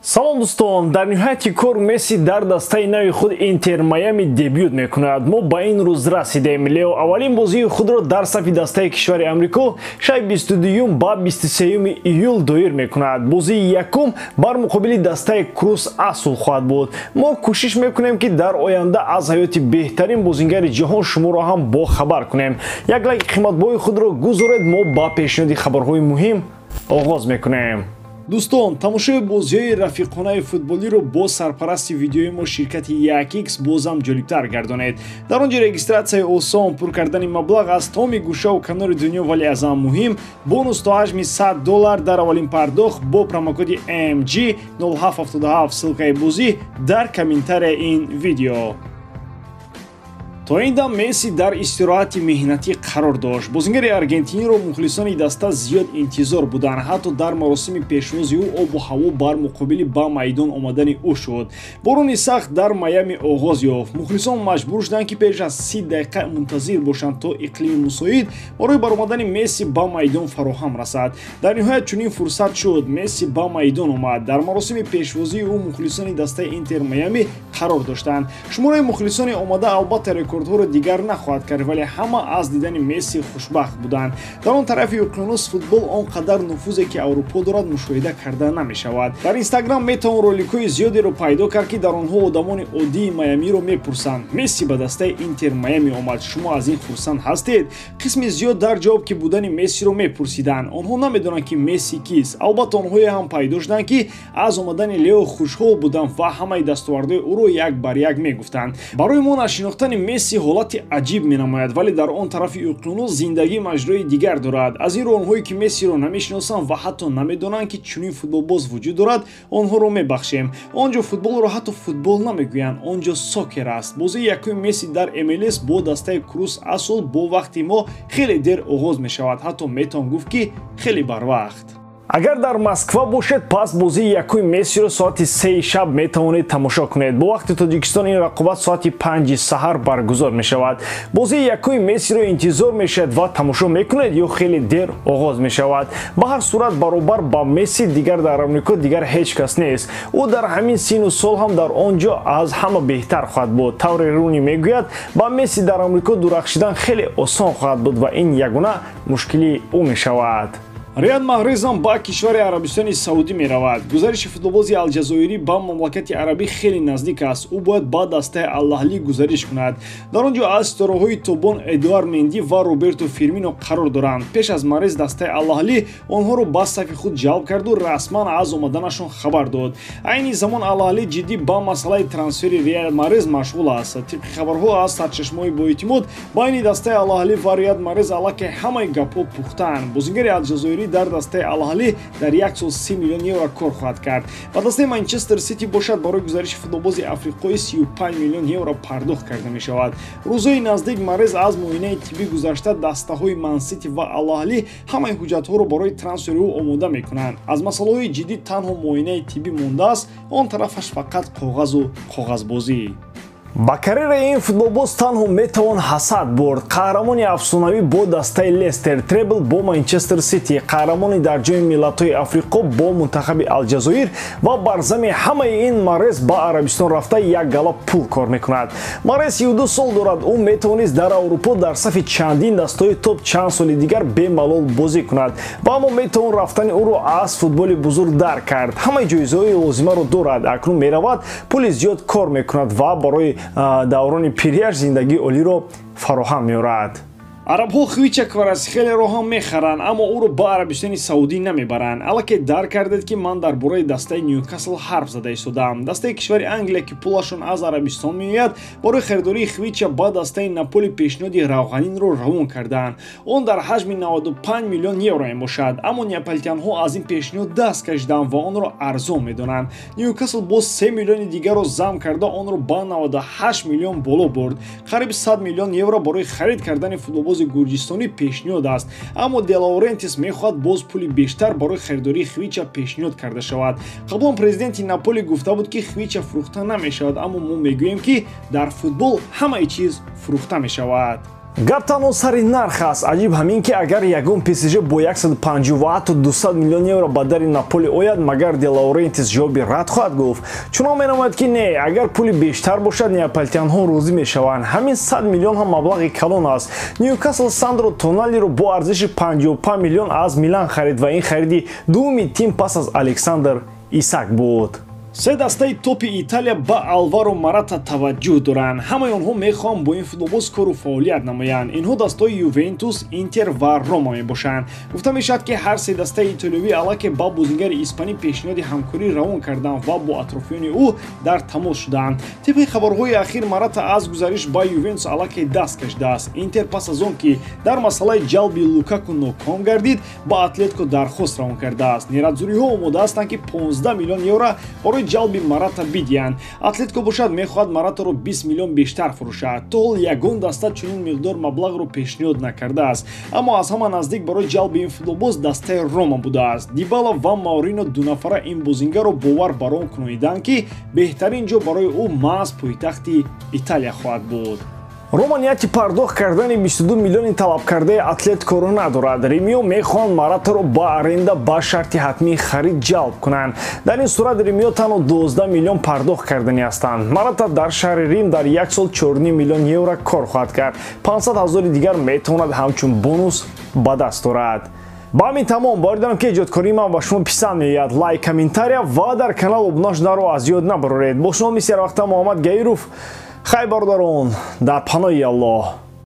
Салом, дӯстон! Дар ниҳояти кор Месси дар дастаи нави худ Интер Майами дебют мекунад. Мо ба ин рӯз расидем. Лео аввалин бозии худро дар сафи дастаи кишвари Амрико шаби 22 ба 23 июл доир мекунад. Бозии якум бар муқобили дастаи Крус Асул хоҳад буд. Мо кӯшиш мекунем, ки дар оянда аз ҳаёти беҳтарин бозингари ҷаҳон шуморо ҳам бохабар кунем. Як лайки қиматбоҳои худро гузоред. Мо ба пешниҳоди хабарҳои муҳим оғоз мекунем. Дӯстон, тамошои бозиҳои рафиқонаи футболиро бо сарпарасти видеои мо, ширкати 1X, бозам ҷолибтар гардонед. Дар он ҷо регистратсияи осон, пур кардани маблағ аз тамоми гӯшаву канори дунё, вале аз ҳама муҳим, бонус то ҳаҷми 100 доллар дар аввалин пардохт бо промокоди MG 0777. Ссылкаи бозӣ дар комментарияи ин видео. То ин дам Месси дар истироҳати меҳнатӣ қарор дошт. Бозингари аргентиниро мухлисони даста зиёд интизор буданд. Ҳатто дар маросими пешвози ӯ обу ҳаво бар муқобили ба майдон омадани ӯ шуд. Борони сахт дар Майами оғоз ёфт. Мухлисон маҷбур шуданд, ки пеш аз 30 дақиқа мунтазир бошанд, то иқлими мусоид барои баромадани Месси ба майдон фароҳам расад. Дар ниҳоят чунин фурсат шуд, Месси ба майдон омад. Дар маросими пешвозии ӯ мухлисони дастаи Интер Майами қарор доштанд. Шумораи мухлисони омада албатта рекордҳоро дигар нахоҳад кард, вале ҳама аз дидани Месси хушбахт буданд. Дар он тарафи уқёнус футбол он қадар нуфузе, ки Аврупо дорад, мушоҳида карда намешавад. Дар Инстаграм метавон роликҳои зиёдеро пайдо кард, ки дар онҳо одамони оддии Майамиро мепурсанд: «Месси ба дастаи Интер Майами омад, шумо аз ин хурсанд ҳастед?» Қисми зиёд дар ҷавоб ки будани Мессиро мепурсиданд. Онҳо намедонанд, ки Месси кист. Албатта, онҳое ҳам пайдо шуданд, ки аз омадани Лео хушҳол буданд ва ҳамаи дастовардҳои ӯро як бар як мегуфтанд. Барои мо нашинохтани Месси ҳолати аҷиб менамояд, вале дар он тарафи уқёнус зиндагӣ маҷрои дигар дорад. Аз ин рӯ онҳое, ки Мессиро намешиносанд ва ҳатто намедонанд, ки чунин футболбоз вуҷуд дорад, онҳоро мебахшем. Он ҷо футболро ҳатто футбол намегӯянд, он ҷо сокер аст. Бозии якуми Месси дар МЛС бо дастаи Крус Асул бо вақти мо хеле дер оғоз мешавад, ҳатто метавон гуфт, ки хеле барвақт. Агар дар Москва бошед, пас бозии якуми Мессиро соати 3 шаб метавонед тамошо кунед. Бо вақти Тоҷикистон ин рақобат соати 5 саҳар баргузор мешавад. Бозии якуми Мессиро интизор мешавед ва тамошо мекунед ё хеле дер оғоз мешавад? Ба ҳар сурат, баробар ба Месси дигар дар Амрико дигар ҳеҷ кас нест. Ӯ дар ҳамин сину сол ҳам дар он ҷо аз ҳама беҳтар хоҳад буд. Тавре Руни мегӯяд, ба Месси дар Амрико дурахшидан хеле осон хоҳад буд ва ин ягона мушкилии ӯ мешавад. Рияд Маҳрезам ба кишвари Арабистони Саудӣ меравад. Гузариши футболбози алҷазоирӣ ба мамлакати арабӣ хеле наздик аст. Ӯ бояд ба дастаи Аллаҳлӣ гузариш кунад. Дар он ҷо аз ситораҳои тобон Эдуард Менди ва Роберто Фирмино қарор доранд. Пеш аз Маҳрез дастаи Аллаҳлӣ онҳоро ба сафи худ ҷалб карду расман аз омаданашон хабар дод. Айни замон Аллаҳлӣ ҷиддӣ ба масъалаи трансфери Рияд Маҳрез машғул аст. Тибқи хабарҳо аз сарчашмаҳои боэътимод, байни дастаи Аллаҳлӣ ва Рияд Маҳрез аллакай ҳамаи гапҳо пухтаанд. Бозингари алҷазоирӣ дар дастаи Алҳалӣ дар як сол 30 миллион евро кор хоҳад кард. Ба дастаи Манчестер Сити бошад, барои гузариши футболбози африқоӣ 35 миллион евро пардохт карда мешавад. Рӯзҳои наздик Марез аз муоинаи тиббӣ гузашта, дастаҳои Мансити ва Аллаҳлӣ ҳамаи ҳуҷҷатҳоро барои трансфери ӯ омода мекунанд. Аз масъалаҳои ҷиддӣ танҳо муоинаи тиббӣ мондааст, он тарафаш фақат коғазу коғазбозӣ. Ба карьераи ин футболбоз танҳо метавон ҳасад бурд. Қаҳрамони афсонавӣ бо дастаи Лестер, требл бо Манчестер Сити, қаҳрамони дар Ҷоми миллатҳои Африқо бо мунтахаби Алҷазоир ва бар зами ҳамаи ин Марез ба Арабистон рафта, як гала пул кор мекунад. Марез 32 сол дорад. Ӯ метавонист дар Аврупо дар сафи чандин дастаҳои топ чанд соли дигар бемалол бозӣ кунад ва аммо метавон рафтани ӯро аз футболи бузург дарк кард. Ҳамаи ҷоизаҳои лозимаро дорад. Акнун меравад, пули зиёд кор мекунад ва барои даврони пирияш зиндагии олиро фароҳам меорад. Арабҳо Хвича Кварацхелиаро ҳам мехаранд, аммо ӯро ба Арабистони Саудӣ намебаранд. Аллакай дарк кардед, ки ман дар бораи дастаи Ньюкасл ҳарф зада истодаам. Дастаи кишвари Англия, ки пулашон аз Арабистон меояд, барои харидории Хвича ба дастаи Наполи пешниҳоди равғанинро равон кардаанд. Он дар ҳаҷми 95 миллион евро мебошад, аммо неаполитянҳо аз ин пешниҳод даст кашиданд ва онро арзон медонанд. Ньюкасл боз 3 миллиони дигарро зам карда, онро ба 98 миллион боло бурд. Қариби 100 миллион евро барои харид кардани футболбози гурҷистонӣ пешниҳод аст, аммо Делаурентис мехоҳад боз пули бештар барои харидории Хвича пешниҳод карда шавад. Қаблан президенти Наполи гуфта буд, ки Хвича фурӯхта намешавад, аммо мо мегӯем, ки дар футбол ҳамаи чиз фурӯхта мешавад. Гап танҳо сари нарх аст. Аҷиб ҳамин, ки агар ягон ПСЖ бо 150 то 200 миллион евро ба дари Наполи ояд, магар Де Лаурентис ҷавоби рад хоҳад гуфт? Чунон менамояд, ки не. Агар пули бештар бошад, неаполитянҳо розӣ мешаванд. Ҳамин 100 миллион ҳам маблағи калон аст. Ньюкасл Сандро Тоналиро бо арзиши 55 миллион аз Милан харид ва ин хариди дуввуми тим пас аз Александр Исак буд. Се дастаи топи Италия ба Алваро Марата таваҷҷӯҳ доранд. Ҳамаи онҳо мехоҳанд бо ин футболбоз кору фаъолият намоянд. Инҳо дастаҳои Ювентус, Интер ва Рома мебошанд. Гуфта мешавад, ки ҳар се дастаи итолиёвӣ аллакай ба бозингари испанӣ пешниҳоди ҳамкорӣ равон карданд ва бо атрофиёни ӯ дар тамос шуданд. Тибқи хабарҳои ахир, Марата аз гузариш ба Ювентус аллакай даст кашидааст. Интер пас аз он ки дар масъалаи ҷалби Лукаку ноком гардид, ба Атлетико дархост равон кардааст. Нерадзуриҳо омода ҳастанд, ки 15 миллион евро барои ҷалби Марата бидиҳанд. Атлетико бошад, мехоҳад Маратаро 20 миллион бештар фурӯшад. То ҳол ягон даста чунин миқдор маблағро пешниҳод накардааст, аммо аз ҳама наздик барои ҷалби ин футболбоз дастаи Рома будааст. Дибала ва Маурино дунафара ин бозингарро бовар бар он кунонидаанд, ки беҳтарин ҷо барои ӯ маҳз пойтахти Италия хоҳад буд. Рома нияти пардохт кардани 22 миллиони талабкардаи Атлетикоро надорад. Римиё мехоҳанд Маратаро ба аренда ба шарти ҳатмии харид ҷалб кунанд. Дар ин сурат римиё танҳо 12 миллион пардохт карданӣ ҳастанд. Марата дар шаҳри Рим дар як сол 4 миллион евро кор хоҳад кард. 500 ҳазори дигар метавонад ҳамчун бонус ба даст орад. Ба ҳамин тамом. Боварӣ дорам, ки эҷодкории ман ба шумо писанд меояд. Лайк, комментария ва дар канал обуна шуданро аз ёд набароред. Бо шумо мисли ҳарвақта Муҳаммад Гаиров. Хай, бародарон, дар паноҳи Аллоҳ.